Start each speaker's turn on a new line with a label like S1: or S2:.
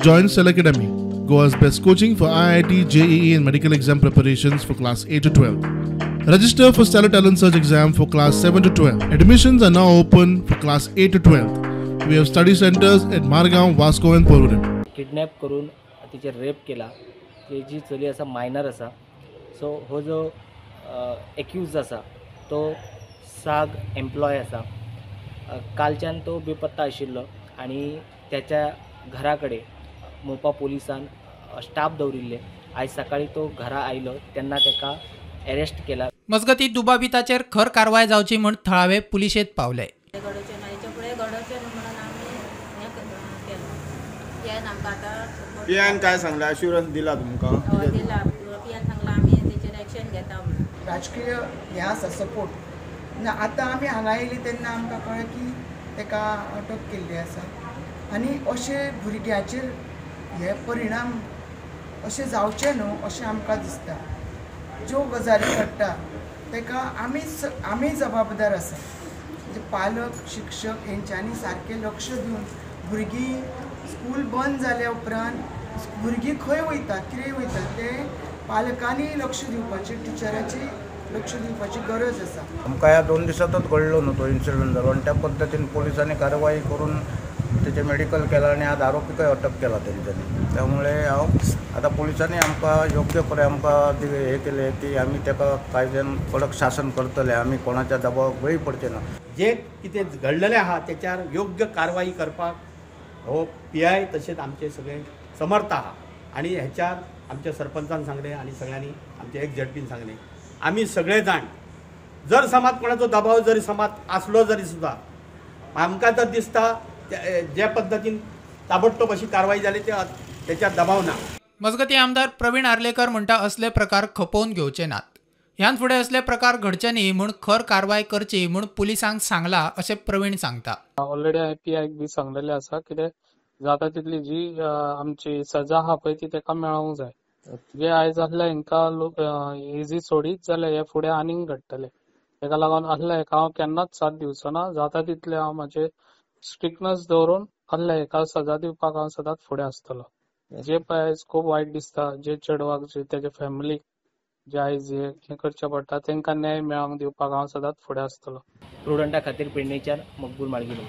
S1: Join Stellar Academy, Goa's best coaching for IIT, JEE and medical exam preparations for class 8 to 12. Register for Stellar Talent Search exam for class 7 to 12. Admissions are now open for class 8 to 12. We have study centers at Margao, Vasco and Porvorim.
S2: Kidnap करून तिचेर rape केला. ती जी चली आसा minor आसा. So हो जो एक्यूज आसा तो साग एम्प्लॉय आसा. कालच्यान तो बेपत्ता आशिल्लो आनी त्याच्या घरा कडेन मोपा पुलिसान स्टाफ दवरिल्ले. आयज सकाळी तो घरा आयलो तेन्ना ताका अरेस्ट केला.
S3: मजगती दुबाविताचेर खर कारवाय जावची म्हूण थळावे पुलिशेंत पावले.
S4: घडोवचें ना, हेच्या फुडें घडोवचें न्हू म्हणून आमी हें केलें. पियान आमकां आतां
S5: पियान काय सांगलें, अश्युरन्स दिला तुमकां?
S4: हय दिला. पियान सांगलां आमी तेचेर एक्शन घेता म्हणून.
S6: राजकीय हें आसा सपोर्ट ना. आतां आमी हांगा येयली तेन्ना आमकां कळ्ळें की ताका अटक केल्ली आसा आनी अशें भुरग्याचेर हे परिणाम अशें जावचें न्हू अशें आमकां दिसता. ज्यो गजाली घडटा ताका आमी जबाबदार आसा. म्हणजे पालक शिक्षक हेंच्यांनी सारकें लक्ष दिवन भुरगीं स्कूल बंद जाल्या उपरांत भुरगीं खंय वयतात कितें वयतात तें पालकांनी लक्ष दिवपाचें, टिचराची लक्ष दिवपाची गरज आसा.
S7: आमकां ह्या 2 दिसांतच घडलो न्हू तो इन्सिडंट जालो आनी त्या पद्दतीन पोलिसांनी कारवाई करून तेचें मेडिकल केलां आनी आज आरोपीकय अटक केला तेंच्यांनी. त्यामुळे हांव आतां पोलिसांनी आमकां योग्य परे आमकां हें केलें की आमी ताका कायद्यान कडक शासन करतले, आमी कोणाच्या दबावाक बळी पडचे ना.
S8: जे कितें घडलेलें आहा तेच्यार योग्य कारवाई करपाक हो पी I तशेंच आमचे सगळे समर्थ आहा. आनी हेच्यार आमच्या सरपंचान सांगलें आनी सगळ्यांनी आमच्या एक झेडपीन सांगलें, आमी सगळे जाण जर समाज कोणाचो दबाव जरी समाज आसलो जरी सुद्दां आमकां तर दिसता जे पद्दतीन ताबडतोब अशी कारवाई जाली ते तेच्यार दबाव ना.
S3: मजगती आमदार प्रवीण आर्लेकर म्हणटा असले प्रकार खपोवन घेवचे नात. ह्यान फुडें असले प्रकार घडचे न्ही म्हूण खर कारवाय करची म्हूण पुलिसांक सांगला अशें प्रवीण सांगता.
S9: ऑलरेडी हांवें पी आयक बी सांगलेलें आसा कितें जाता तितली जी आमची सजा आहा पळय ती ताका मेळोंक जाय. जे आयज आसले हांकां लोक इजी सोडीत जाल्यार हे फुडें आनीक घडटले. ताका लागून असले हेका हांव केन्नाच साथ दिवचो ना. जाता तितले हांव म्हाजे स्ट्रिक्टनस दवरून असले हेका सजा दिवपाक हांव सदांच फुडें आसतलो. जे पळय आयज खूब वायट दिसता, जे चेडवाक जे तेजे फॅमिलीक जे आयज हें करचें पडटा तांकां न्याय मेळोवंक दिवपाक हांव सदांच फुडें आसतलो.
S2: प्रुडंटा खातीर पेडणेच्यान मकबूल माळगिलो.